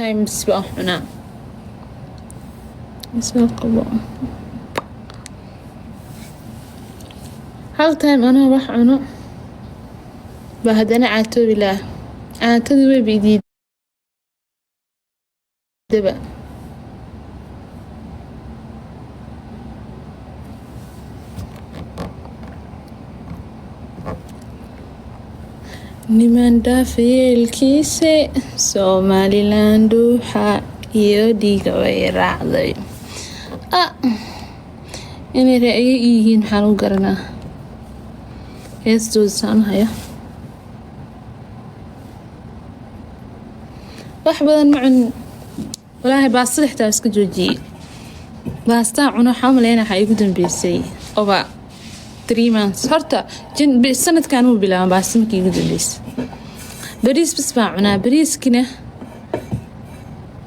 Times baan cunaa. Isoo qabo. Hal time anoo wax cuno baa haddana caatoobi laha. Caatadii wayba idiidaba. Niman dhaafa yeelkiise, Somaliland dhuuxa iyo dhiiga way raacday. Ah, inay ra'yo yihiin maxaa lagu garanaa? Heestooda saan u haya. Wax badan ma cunin walaahi. Baastada xitaa iska joojiyey. Baastaa cuno waxaa u maleynaya waxaa igu dambeysay over 3 months. Horta sanadkan uu bilaaban baasta markii igu dambeysay. Bariis bas baan cunaa. Bariiskina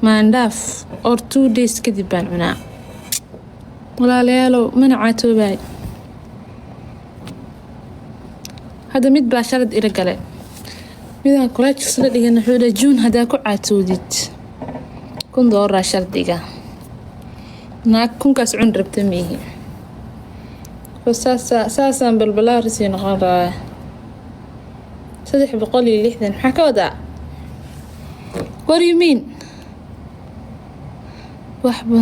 maandhaaf or 2 days kadib baan cunaa. Walaalayaalow, mana caatoobaay. Hadda mid baa sharad ila gale, midaan college isla dhigan. Wuxuu dhahay, "June haddaa ku caatoodid, $1,000 shardiga." Naag kunkaas cun rabta miihi. Saasaan balbalaarisii noqon rabaa. 360 maxaa ka wadaa? What do you mean? Waxba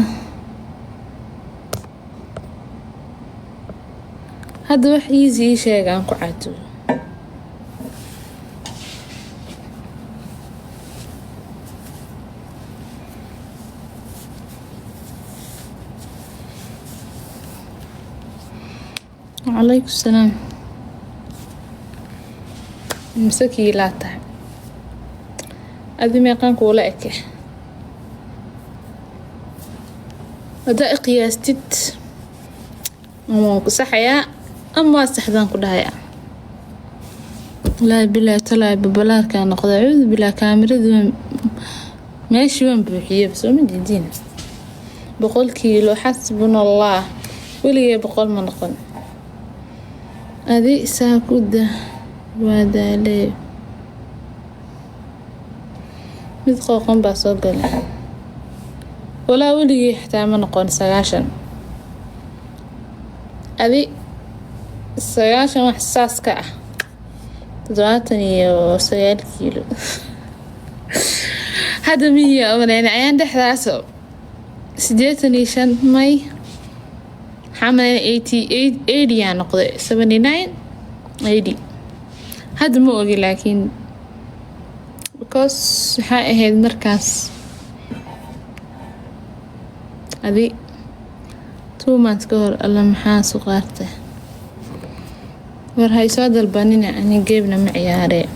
hadda wax easy ii sheega aan ku caatoodo. Wacalaykum salaam. Mise kiilaa tahay adi? Meeqaan kuula eke haddaa i qiyaastid? Ama waan ku saxayaa ama waa saxdaan ku dhahayaa. Walaahi bilaahi talaahi, babalaarkaa noqda. Acuudu billah. Kaamiradu meeshii waan buuxiyey, soo ma jeediin? 100 kiilo, xasbuna allah. Weligay 100 ma noqon. Adi saa ku da waa daalee. Mid qooqan baa soo galay. Walaa weligay xitaa ma noqon 90. Adi 90 wax saas ka ah, 79 kiilo hadda mihiya umaleyna. Ayaan dhexdaas 85 may, waxaa maleyna 80, 80 aa noqday, 79, 80 hadda ma ogi. Laakiin because waxaa ahayd markaas adi 2 months ka hor. Alla, maxaa suqaarta? War ha isoo dalbanina, ani geebna ma ciyaaree.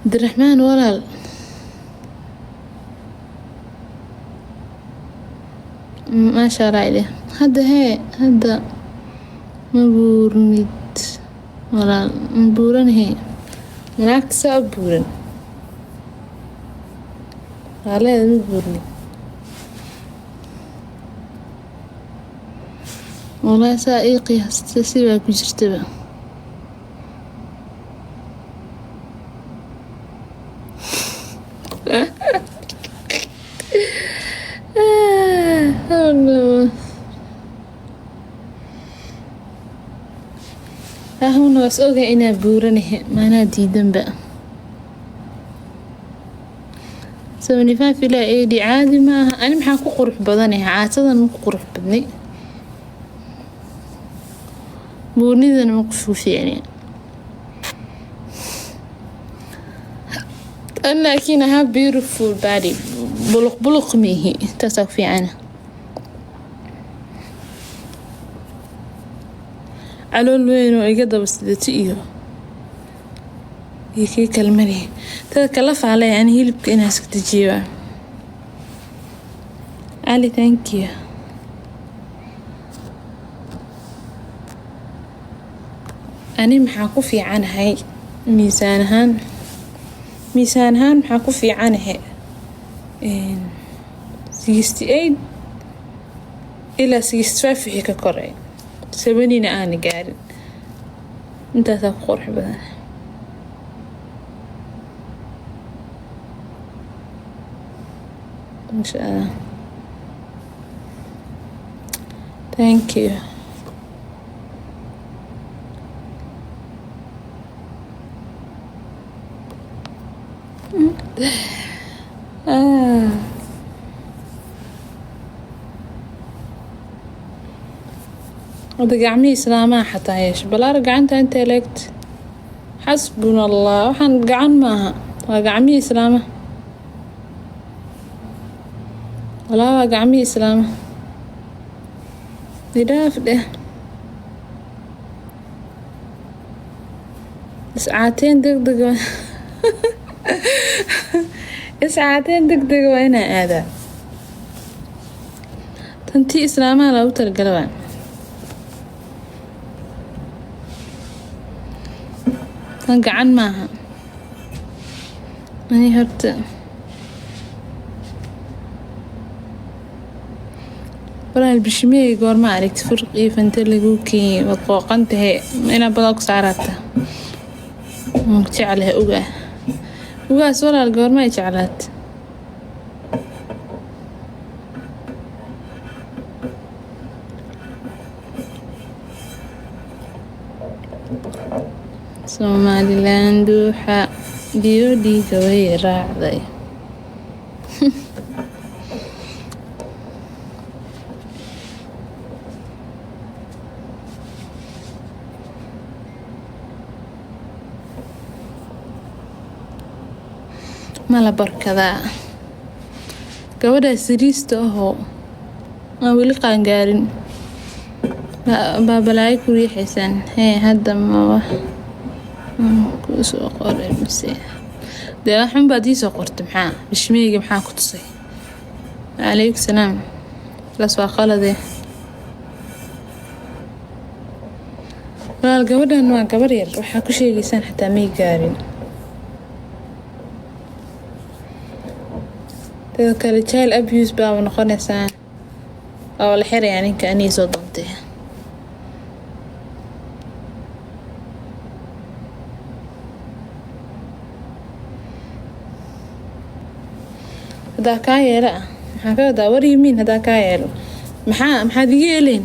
Cabdiraxmaan walaal, maasha Allah ideh. Hadda hee, hadda ma buurnid walaal? Ma buuranahe? Naagta saa u buuran waaleeda ma buurnid. Walahi saa ii qiyaasta si baa ku jirtaba. Oh no. Ahuna was ogahay inaa buuranahe, maanaa diidanba. 75 ilaa 80 caadi maaha. Ani maxaa ku qurux badanahay? Caatadan ma ku qurux badnay, buurnidana ma ku fiicni. An laakiin I have beautiful body. Buluq buluq miihi, taasaa ku fiicana. Calool weyn oo iga daba sidato iyo kii kalmari tada kala faalay. Ani hilibka inaa iska dejiyo. Ali, thank you. Ani maxaa ku fiicanahay miisaan ahaan? Miisaan ahaan maxaa ku fiicanahay? 68 ilaa 65 wixii ka koray, 70-na aana gaarin. Intaasaa ku qurux badan. Masha Allah, thank you. Ah. Wada gacmihii islaamaha xataa yeesha balaar gacanta intay leegta. Xasbuna Allah, waxaan gacan maaha, waa gacmihii islaamaha. Walaa waa gacmihii islaamaha. Idhaaf dheh. Iscaateen deg deg, iscaateen deg deg waa inaa aadaa. Tantii islaamaha loogu talagala waa tan, gacan maaha. Ani horta walaal bishimey, goorma aragti furq iyo fante lagu keenyay? Waad qooqan tahay, inaa badaa ku saarata. Waan ku jeclahay ogaa. Ugaas walaal, goorma ay jeclaat? Somaliland duuxa biyo dhiiga way raacday. Mala barkadaa gabadhaa siriista ahoo aan weli qaangaarin baa balaayo ku riixaysaan. Hee, hadda ma wax kuu soo qoray mise dee waxun baad ii soo qortay? Maxaa bishmeyga maxaa ku tusay? Calaykum salaam. Kaas waa qalade walaal. Gabadhan waa gabar yar, waxaa ku sheegaysaan xataa may gaarin. Sidoo kale child abuse baaba noqonaysaa, waa la xirayaa ninka anii soo doontay. Haddaa kaa yeelo ah, maxaa ka wadaa? What do you mean haddaa kaa yeelo? Maxaad iga yeelayn?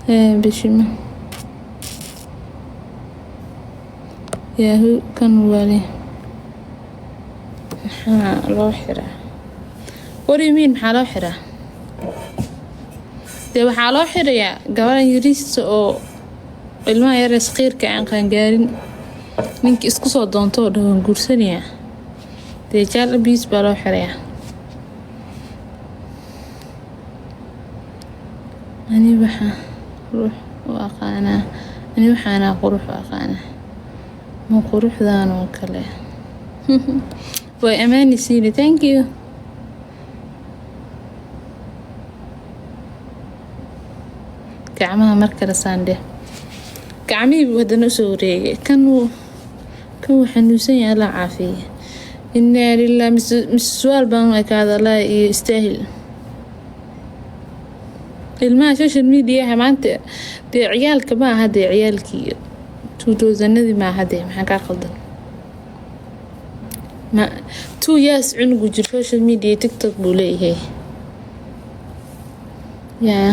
Hee bishima yahoo, kan wali maxaa loo xiraa? What do you mean maxaa loo xiraa? Dee waxaa loo xirayaa gabaran yariista oo ilmaha yar ee saqiirka aan qaangaarin, ninkii isku soo doonto oo dhawan guursanaya, dee child abuse baa loo xirayaa. Ani waxaa qurux u aqaanaa, ani waxaanaa qurux u aqaanaa, ma quruxdan oo kale way amaani siini. Thank you. Gacmaha mar kale saandhe, gacmihii buu haddana usoo wareegay. Kan wuu xanuunsan yahay, Allah caafiya. Inaa lilah, mise su'aal baan u ekaada Allah iyo istaahil. Ilmaha social mediaha maanta dee ciyaalka ma aha, dee ciyaalkii 2000-adii ma aha. Dee maxaa kaa qaldan? Ma 2 years cunugu jir social media TikTok buu leeyahay. Yaa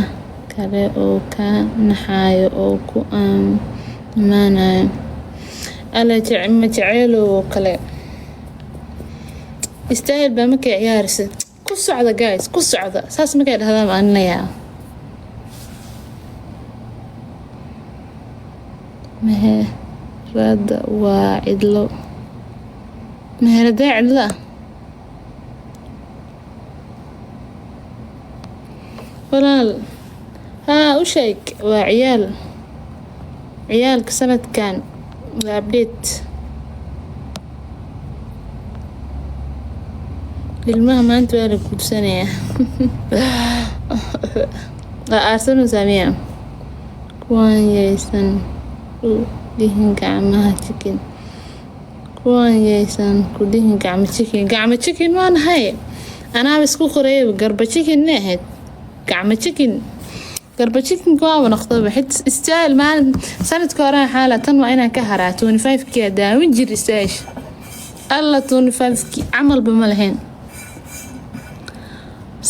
kale oo ka naxayo oo ku ammaanayo alla ma jaceylow oo kale istaahil baa markay ciyaaraysa ku socda. Guys, ku socda, saas markay dhahdaan baan aninayaa. Meherada waa cidlo, meheradee cidlo ah walaal. Haa, u sheeg, waa ciyaal, ciyaalka sanadkan waa update. Ilmaha maanta waa la guursanayaa, waa aarsanaysaa miya? Kuwan yaysan ku dhihin gacmaha chicken, kuwan yaysan ku dhihin gacmo chicken. Gacmo chicken waa nahay, anaaba isku qorayaba garba chicken ma ahayd. Gacmo chicken, garba chickenka waaba noqdaba. Xit istaayil maalin sanadka hore xaala tan waa inaan ka haraa. 25K daawin jir istaayish alla, 25K camalba ma lahayn.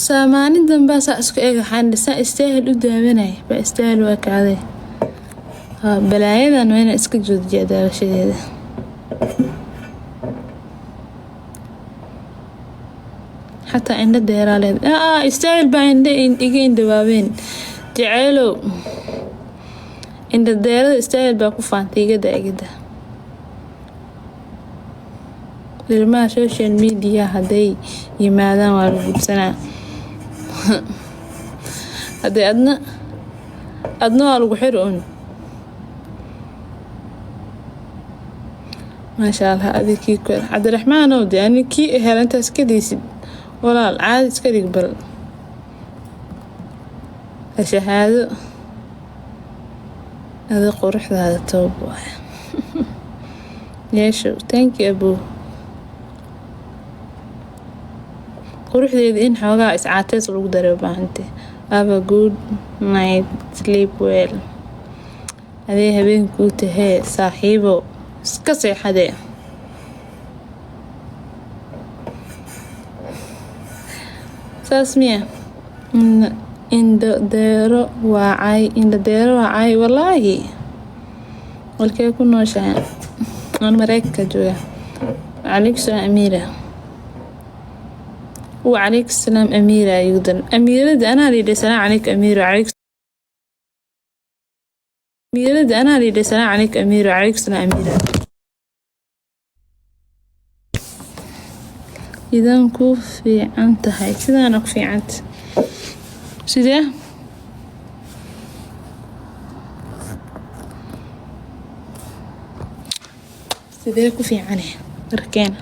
Saamaalin dambaa saa isku eg, waxaan saa istaahil u daawanay baa istaahil waa kacday. Balaayadan waa inaan iska joojiyaa daawashadeeda. Xataa indho deeraa leed istaahil baa indho iga indhawaabeen. Jaceylow, indho deerada istaahil baa ku faantay. Igada igada ilmaha social media hadday yimaadaan waa la guursanaa. Haddii adna waa lagu xiri un. Maasha Allah, adi kii ku Cabdiraxmaanow de ani kii hel intaas ka daysid walaal, caadi iska dhig. Bal shahaado, adi quruxdaada toob waay yeeshow. Thank you, abuu. Quruxdeeda in xoogaa iscaateys lagu daray u baahantay. Have a good night, sleep well. Adee habeenkuu tahee saaxiibo, iska seexadee. Saas miya? Indho deero waacay, indho deero waacay walaahi. Walkee ku nooshahay? Aan Mareykanka jooga. Calaykum salaam, Amiira. Wacalaykum salaam, Amiira. Ayudan amiirada anaa layidhi. Salaam calaykum, Amiira. Calaykum amiirada anaa layidhi. Salaam calaykum, Amiira. Calaykum salaam, Amiira. Idan ku fiican tahay sidaana ku fiicanta sidee? Sidee ku fiicane warkeena?